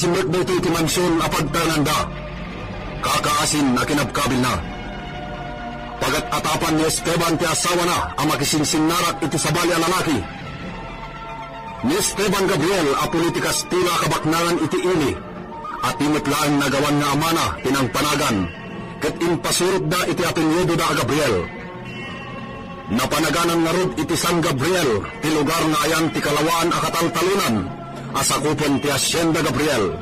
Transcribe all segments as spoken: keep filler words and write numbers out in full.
Simmrek daytoy ti mansion a pagtaenanda. Kakaasin a kinabkabilna. Pagat-atapan ni Esteban ti asawana a makisinsinnarak iti sabali a lalaki. Ni Esteban Gabriel a puli ti Kastila a kabaknangan iti ili, a ti met laeng nagawan nga amana ti nangpanagan, ket impasurotda iti apelyidoda a Gabriel. Napanaganan ngarud iti San Gabriel ti lugar nga ayan ti kalawaan a kataltalonan a sakupen ti Hacienda Gabriel.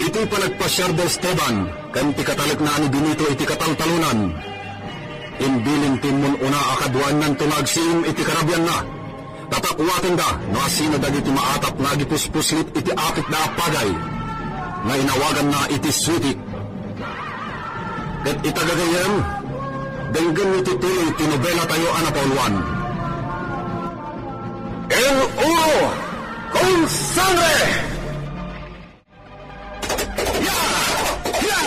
Iti panagpasiar da Esteban ken ti katalekna a ni Benito iti kataltalonan, imbilin ti immun-una a kaduaennanto nga agsiim iti karabianna. Tatakuatenda no asino dagiti maatap nga agipuspuslit iti apitda a pagay nga inawaganna iti suitik. Ket ita gagayyem, denggenyo ti tuloy ti nobelatayo a napauluan. El oro con sangre! Ya! Ya!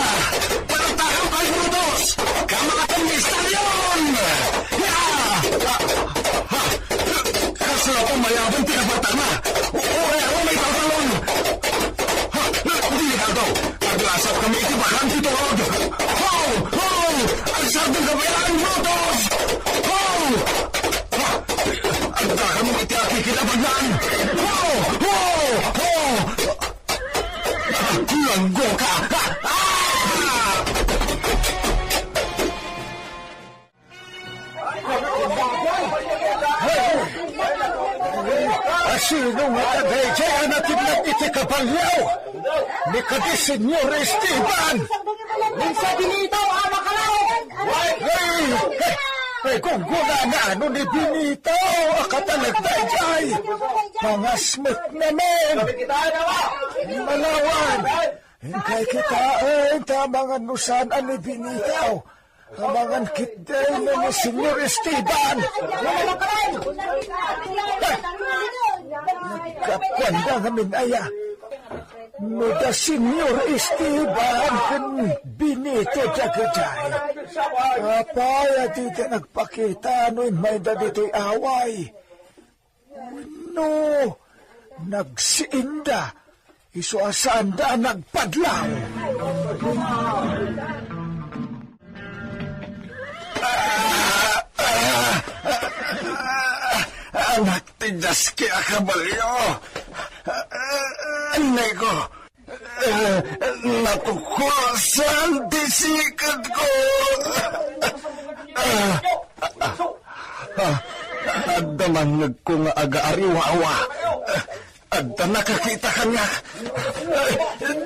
Panagtakam kay Brutus! Kamakaton ni Stadion! Ya! Ah! Ha! Kasla ko mayabon ti kapartana! Uray ako may tatalon! Ha! Delikado! Aglasap kami iti bakante ti tuod! Ho! Ho! Agsardeng ka pay laeng, Brutus! Ho! Ha! Adda kami iti akikinabangan! Ho! Ho! Ho! Langgo ka! Ah! Ah! Asino nga daydiay a natibnag iti kabalio? Ni kadi Señor Esteban! Ni Benito a makalaw! Ay, ay, ay, gunggonana no ni Benito a katalek daydiay! Pangasmet namin! Malawan! Inkay kitaen ta amangan no saan a ni Benito. Amangan ketdi no ni Señor Esteban. Kakuanda ngamin aya. No da Señor Esteban ken Benito dagitoy. Apay a dida nagpakita no immayda ditoy away? Wenno, nagsiinda, isu a saanda a nagpadlaw. Anak ti diaski a kabalio. Annayko, Eh, natukulsan ti sikatko. Ah, ah, ah, adda mangngegko nga agaariwawa. Adda nakakita kaniak.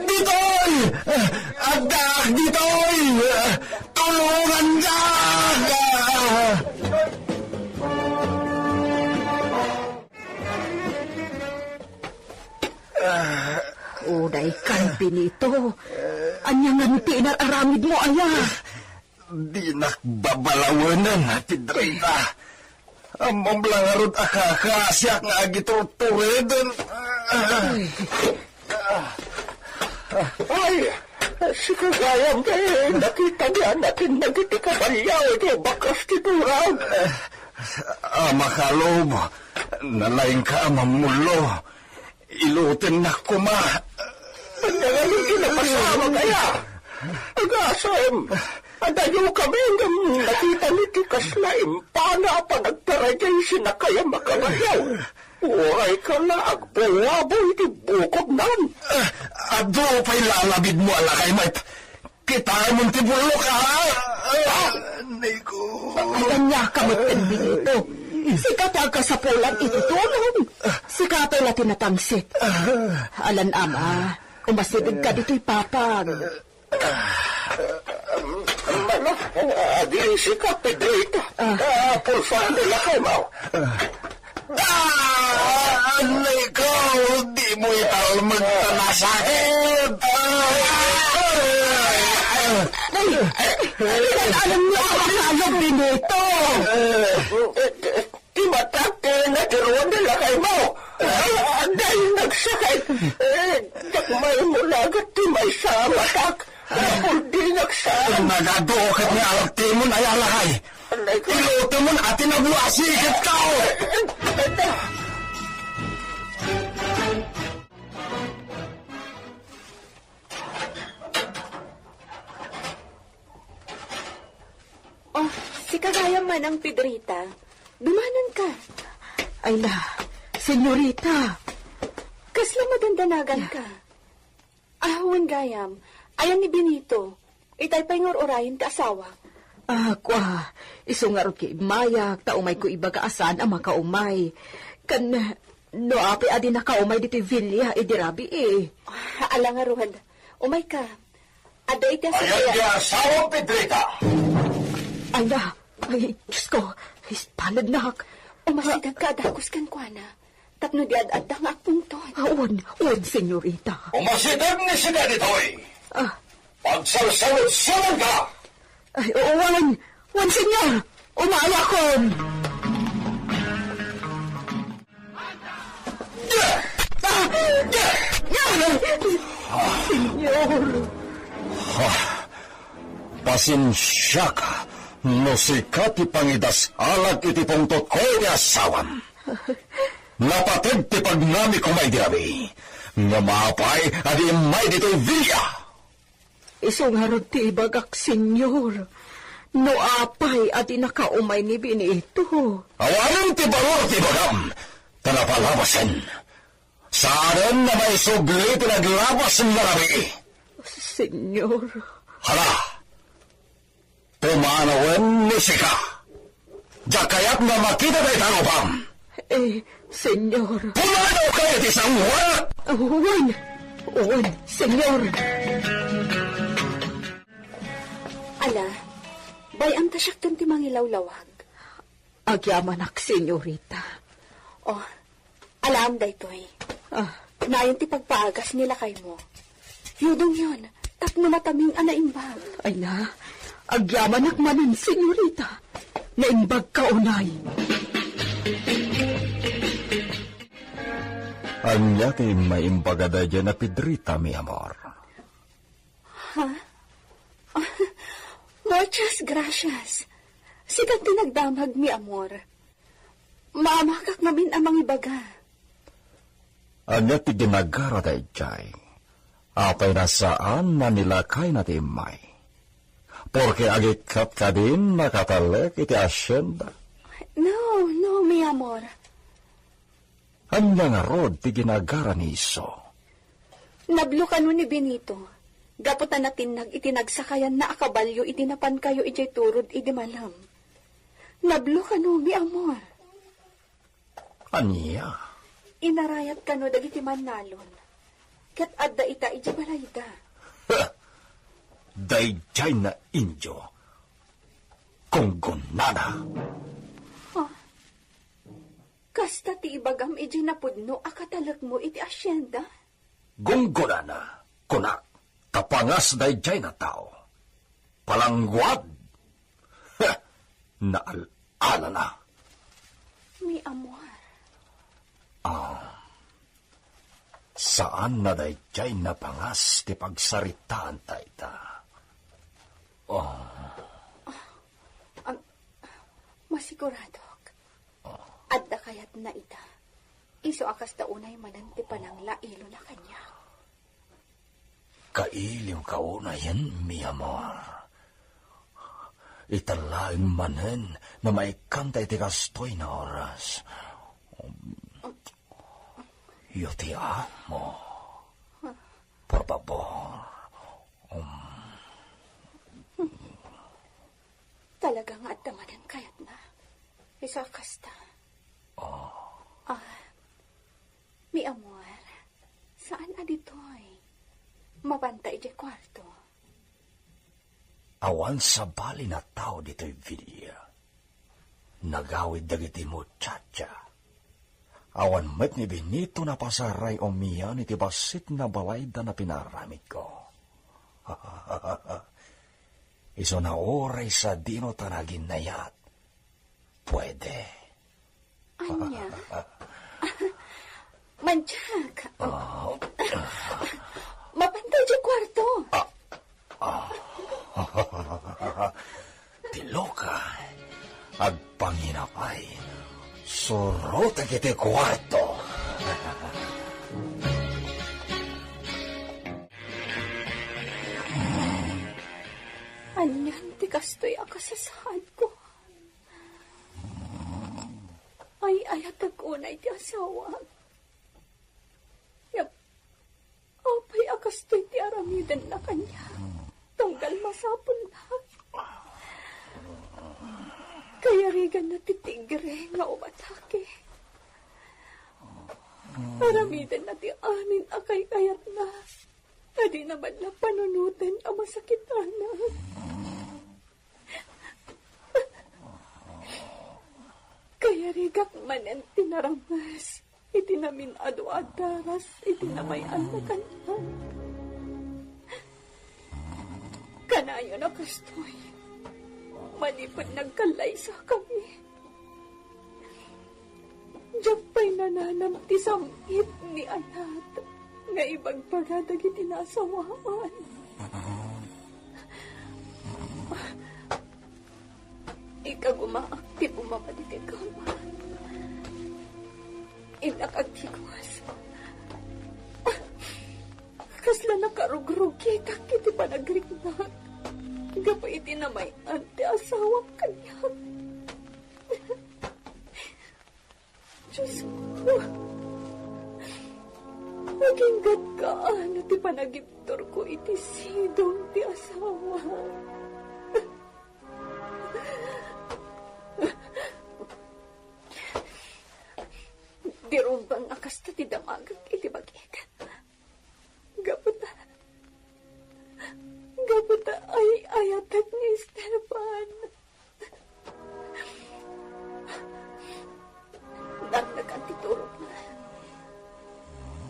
Ditoy! Addaak ditoy! Tulongandak! Ah. Uray kan, Benito. Ania ngarud ti inar-aramidmo aya? Dinak babalawenen, Pedrita. Ammom la ngarud a kakaasiak nga agiturtureden. Ay. Ay, sika gayam, eh, nakita mi a natindeg iti kabalio iti bakas ti turag. Ah, Makalob, nalaingka a mammullo. Ilutennak koma. Ania ngamin ti napasamak aya? Agasem, adayo kami ngem nakita mi ti kasla impana a panagtarayda iti sinakayam a kabalio. Uray ka la agbuwabo iti bukodnan. Ah, adu pay lalabidmo a lakay met. Kitaem ti bullok, a? Ah, Nico. Ania ka met, Benito? Sika ti agkasapulan iti tulong. Sika pay la ti napangsit. Alan ama, umasideg ka ditoy papag. Mano, adi sika, Pedrita. Ah. Ah, pulsar nila kayo, Mau. Ah, Nico, di mo italmag ta nasakit. Ah! Ay, alam niyo ako ang alog ni Nito. Ti matak ti natiruan ni lakay mo. Ah, dahil nagsakit. Eh, dakmay mo lagat ti maysa a matak. Apul di nagsa. Nagadu ket ni alak timon ay alakay. Ilutemon a tinabuasi ket kao. Sika gayam manang Pedrita, dumanonka. Ay na, senyorita. Kasla madandanaganka? Ah, wen gayam. Ayan ni Benito. Itay pay nga ur-urayenka, asawa. Ah, kua, isu ngarud nga immayak, ta umayko ibaga a saan a makaumay. Ken, no apay a di nakaumay ditoy villa idi rabii. Ah, ala ngarud. Umayka. Adda iti Ayan asagaya. Ti asawam, Pedrita. Ay na, ay, Diyos ko, ispalagnak. Umasidegka a dagus kenkuana. Tapno di ad-adda nga agpungtot. Ah, wen, wen, senyorita. Umasideg ni sika ditoy. Ah. Pagsalsaludsodanka. Ay, oo, wen, wen, senyor. Umayakon. Ah, ah, senyor. Ah, pasensiaka no sika ti pangidasalak iti pungtotko iti asawam. Napateg ti pagnamik idi rabii, ngem apay a di immay ditoy villa. Isu ngarud ti ibagak, senyor. No apay a di nakaumay ni Benito. Awanen ti balor ti ibagam, ta napalabasen. Saanen a maisubli ti naglabas nga rabii. Senyor. Hala, pumanawen ni sika. Diak kayat nga makita dayta rupam. Eh, senyor. Pumanaw kayo ti sanguanak! Wen, wen, senyor. Ala, bay-am ta siakton ti mangilawlawag. Agyamanak, senyorita. Oh, alaem daytoy. Ah. Nayon ti pagpaagas ni lakaymo. Yudongyon, tapno mataming a naimbag. Ay na, agyamanak manen, senyorita. Naimbagka unay. Ania ti maimbag a daydiay a Pedrita, mi amor? Ha? Muchas gracias. Sika ti nagdamag, mi amor. Maamakak ngamin a mangibaga. Ania ti ginagara daydiay? Apay a saan a nilakayna ti immay? Porke agikkat kadin nakatalek iti asienda? No, no, mi amor. Ania ngarud ti ginagara ni Iso? Nablo kano ni Benito. Gapu ta natinnag iti nagsakayanna a kabalio iti napankayo idiay turod idi malem. Nablo kano, mi amor. Ania? Inarayat kano dagiti mannalon. Ket adda ita idiay balayda. Ha! Daydiay nga indio. Gunggonana. Ha? Kasta ti ibagam idiay napudno a katalekmo iti asienda? Gunggonana, kunak, ta pangas daydiay a tao. Palangguad! Heh! Naal-alana. Mi amor. Ah, saan a daydiay a pangas ti pagsaritaanta ita. Oh. Am, masiguradok. Adda kayatna ita. Isu a kasta unay manen ti pananglailona kaniak. Kailimka unayen, mi amor. Ita laeng manen a maikkanta iti kastoy a oras. Yo ti amo. Por favor. Um. Talaga nga adda manen kayatna. Isu a kasta. Oh. Ah, mi amor, saan a ditoy. Mapanta idiay kuarto. Awan sabali a tao ditoy villa. Nagawid dagiti muchacha. Awan met ni Benito a pasaray umian iti bassit a balayda a pinaaramidko. Isu a uray sadino ta naginnayat. Pwede. Ania? Mandiak. Ah. Mapanta idiay kuarto. Ah. Ah. Ti Luka, agpangina pay. Surotek iti kuarto. Anian ti kastoy a kasasaadko? Ay, ayatek unay ti asawak. Ngem, apay a kastoy ti aramidenna kaniak? Tunggal masapulnak. Kayariganna ti tigre nga umatake. Aramidenna ti amin a kaykayatna. A dina man la panunoten a masakitanak. Kayarigak manen ti narames iti namin-adu a daras iti namay-anna kaniak. Kanayon a kastoy, manipud nagkallaysakami. Diak pay nananam ti sam-it ni Anat nga ibagbaga dagiti naasawaan. Ikagumaak ti bumaba ditoy kama. Innak agtigos. Kasla nakarugrugitak iti panagriknak gapu iti namay-an ti asawak kaniak. Diosko, aginggatka no ti panagibturko iti sidong ti asawa. Di rumbeng a kasta ti damagek iti bagik. Gapu ta, gapu ta ay-ayatek ni Esteban. Nagnagan ti turogna.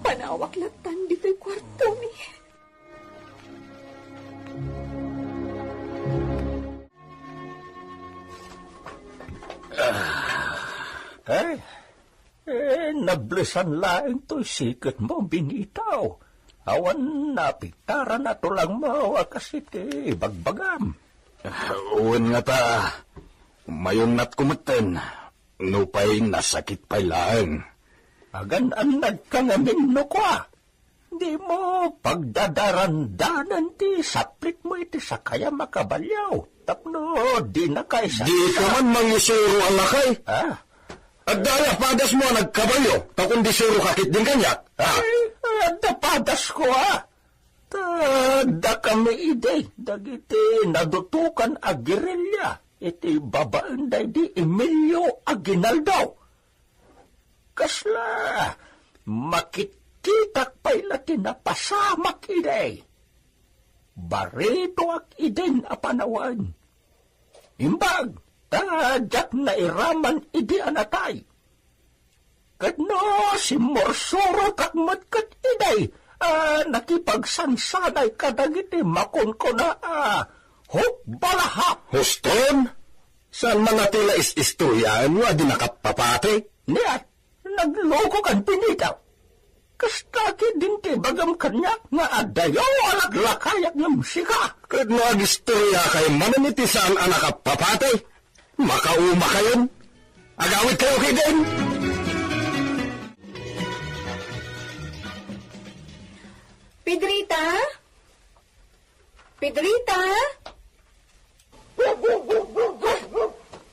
Panawak lattan ditoy kuartomi. Ay, eh, nablesan laeng toy siketmo, Benito. Awan napigtaran a tulangmo a kas iti bagbagam. Wen ngata, mayunnatko metten, nupay nasakit pay laeng. Agan-annadka ngamin no kua? Dimo pagdadarandanan ti saplitmo iti sakayam a kabalio tapno dinaka isaksa. Dika man mangisuro a lakay. Ah? Adda aya padasmo a nagkabalio, ta kundi suroka ketdin kaniak? Ah? Ay, adda padasko, ah. Ta addakami idi dagiti nadutokan a gerilya iti babaen daydi Emilio Aguinaldo. Kasla makitkitak pay la ti napasamak idi. Baritoak idin a panawen. Imbag ta diak nairaman idi a natay. Ket no simmursurotak met ket idi a nakipagsansanay kadagiti makunkuna a hukbalahap. Huston? Saan man a ti la is-istoryaenmo a dinaka papateg? Nia, naglukokan, Benito. Kasta ketdin ti ibagam kaniak nga adayo a laklakayak ngem sika. Ket no agistorya kayo manen iti saan a nakapapateg, makauma kayon. Agawid kayo ketdin. Pedrita? Pedrita?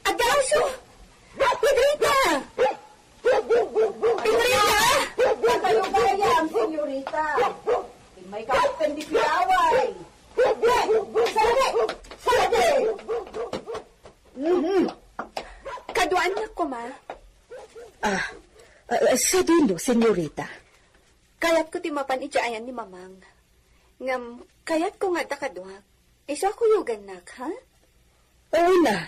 Adda aso! Pedrita! Pedrita! Napalugayam, senyorita. Immay ka ken di pilaway. Sade! Sade! Mhm. Kaduaannak koma. Ah, ah, sadino, senyorita? Kayatko ti mapan idiay ayan ni Mamang. Ngem kayatko nga adda kaduak. Isu a kuyogannak, ha? Una,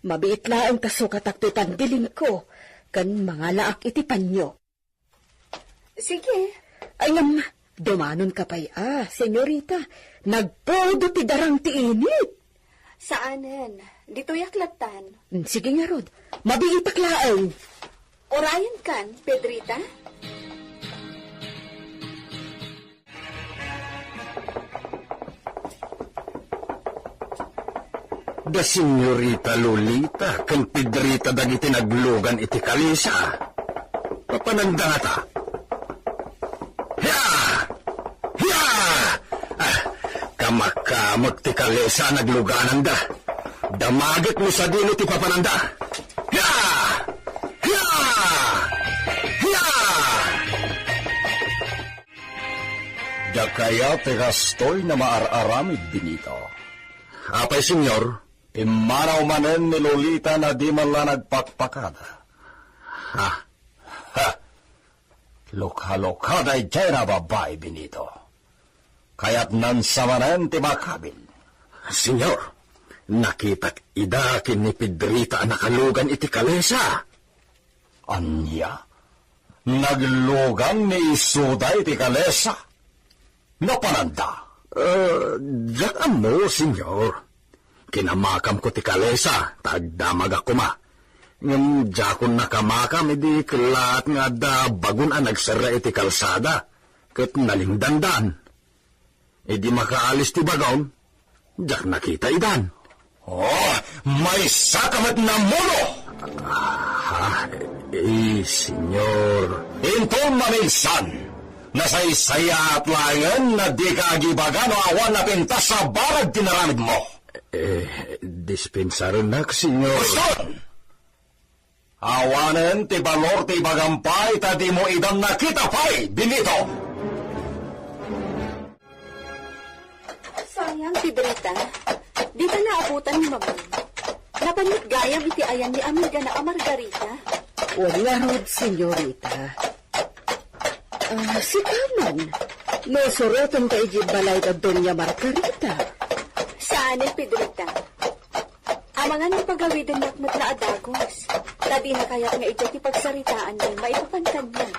mabiit laeng ta sukatak ti pandilinko, ken mangalaak iti panyo. Sige. Ay, ngem, dumanonka pay a, senyorita. Nagpudo ti darang ti init. Saanen. Ditoyak lattan. Mm, sige ngarud. Mabiitak laeng. Orayenkan, Pedrita? Da Senyorita Lolita ken Pedrita dagiti naglugan iti kalesa. Papananda ngata. Hiya! Hiya! Ah, kamakamek ti kalesa naglugananda. Damaget no sadino ti papananda. Hiya! Hiya! Adda kayat ti kastoy nga maar-aramid, Benito? Apay, Senyor? Pimmanaw manen ni Lolita a di man la nagpakpakada. Ha? Ha! Lukalukada idiay a babai, Benito. Kayatnan sa manen ti makabil. Senyor, nakitak ida ken ni Pedrita a nakalugan iti kalesa. Ania? Naglugan ni Isuda iti kalesa? Napananda? Eh, diak ammo, Senyor. Kinamakamko ti kalesa, ta agdamagak koma. Ngem diakon nakamakam idi kellaat nga adda bagun a nagserra iti kalsada, ket nalingdandan. Idi makaalis ti bagun, diak nakita idan. Oh, maysa ka met namuno! Ah, eh, Senyor. Inton maminsan, nasaysayaat laengen a dika agibaga no awan napintas a barag ti naramidmo. Eh, dispensarennak, Senyor. Baston! Awanen ti balor ti ibagam pay ta dimo idan nakita pay, Benito! Sayang, Pedrita. Dita naabutan ni Mama. Napan met gayam iti ayan ni amigana a Margarita. Wen ngarud, senyorita. Ah, sika man. No, surotenta idiay balay da Doña Margarita. Saanen, Pedrita. Amangan nga pagawidennak met la a dagus. Ta dina kayat nga idiay ti pagsaritaanmi maipapan kaniak.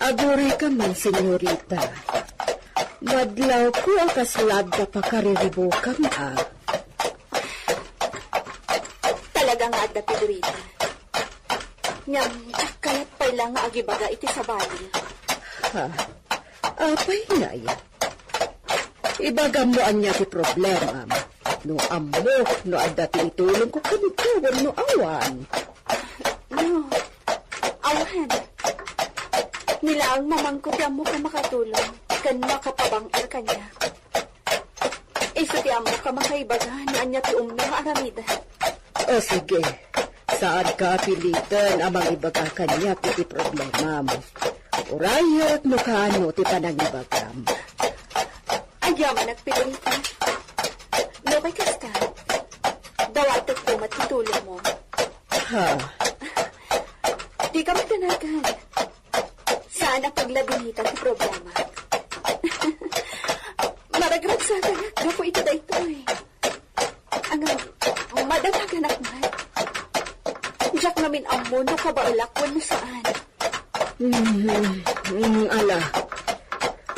Agurika man, senyorita. Madlawko a kasla adda pakariribukam, a. Talaga nga adda, Pedrita. Ngem diak kayat pay la nga agibaga iti sabali. Ha? Apay ngay? Ibagam no ania ti problemam. No ammok no adda ti itulongko kenka wenno awan. No, awan. Ni laeng mamangko ti ammok a makatulong ken makapabang-el kaniak. Isu ti ammok a makaibaga no ania ti umno nga aramidek. O sige, saanka a piliten a mangibaga kaniak iti problemam. Urayek no kaano ti panangibagam. Agyamanak, Pedrita. No kay kasta, dawatek koma ti tulongmo. Ha? Dika magdanagan. Saan a paglabinita ti problema. Maragragsaganak gapu iti daytoy. Ngem, madamaganak man. Diak ngamin ammo no kabaelak wenno saan. Mm, mm, ala.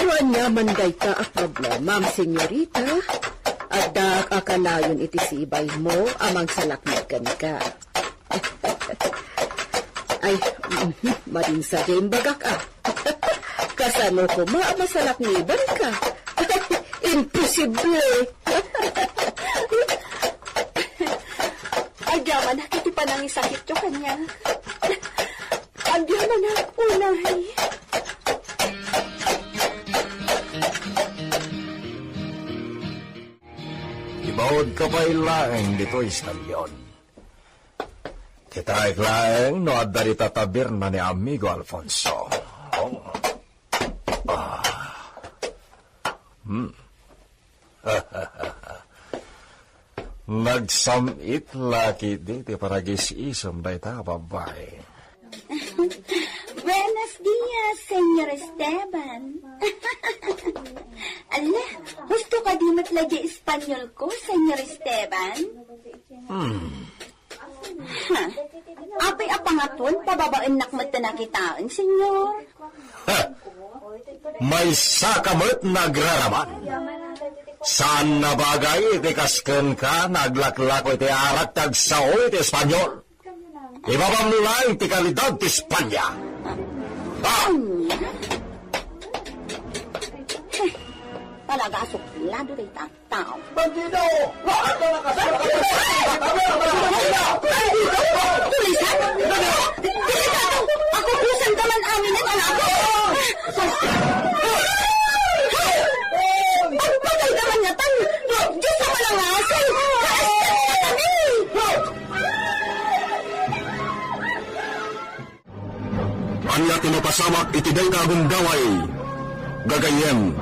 No ania man dayta a problemam, senyorita, addaak a kanayon iti sibaymo a mangsalaknib kenka. Ay, mhm, madinsagem bagak, a. Kasano koma a masalaknibanka? Imposible! Agyamanak iti panangisakityo kaniak. Agyamanak unay. Ibaudka pay laeng ditoy eskalyon. Kitaek laeng no adda dita tabirna ni Amigo Alfonso. Oh. Ah. Hmm. Nagsam-it la ketdi ti paragis-isem dayta a babai. Buenos dias, Señor Esteban. Ala, husto kadi met la diay Espanyolko, Señor Esteban? Hmm. Ha? Apay a pangaton, pababaennak met ti nakitaen, Senyor? Ha! Maysaka met nga agraraman. Saan a bagay ti kas kenka nga aglaklako iti arak ti agsao iti Espanyol. Ibabam laeng ti kalidad ti Espanya. Ah! Ania? Talaga a suplado dayta a tao. Bandido! Tulisan? Delikado! Ako, busan ka man aminen, anak ko! Agpatay ka man ngatan! Diyos a manangasay! Kaeskan ka kami! Ania ti mapasamak iti dayta a gundaway? Gagayyem,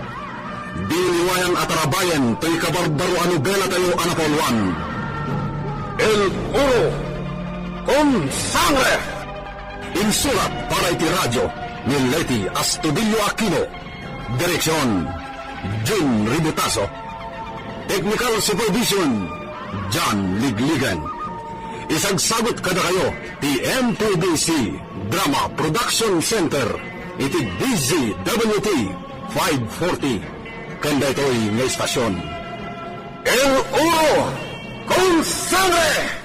diniwayan a tarabayen toy kabarbaro a nobelatayo a napauluan. El Oro con Sangre! Insurat para iti radio ni Leti Astudillo Aquino. Direksyon, Jun Ributaso. Technical supervision, John Ligligan. Isagsagut kadakayo ti M T B C Drama Production Center iti D Z W T five forty. Ken daytoy nga istasyon, El Oro con Sangre!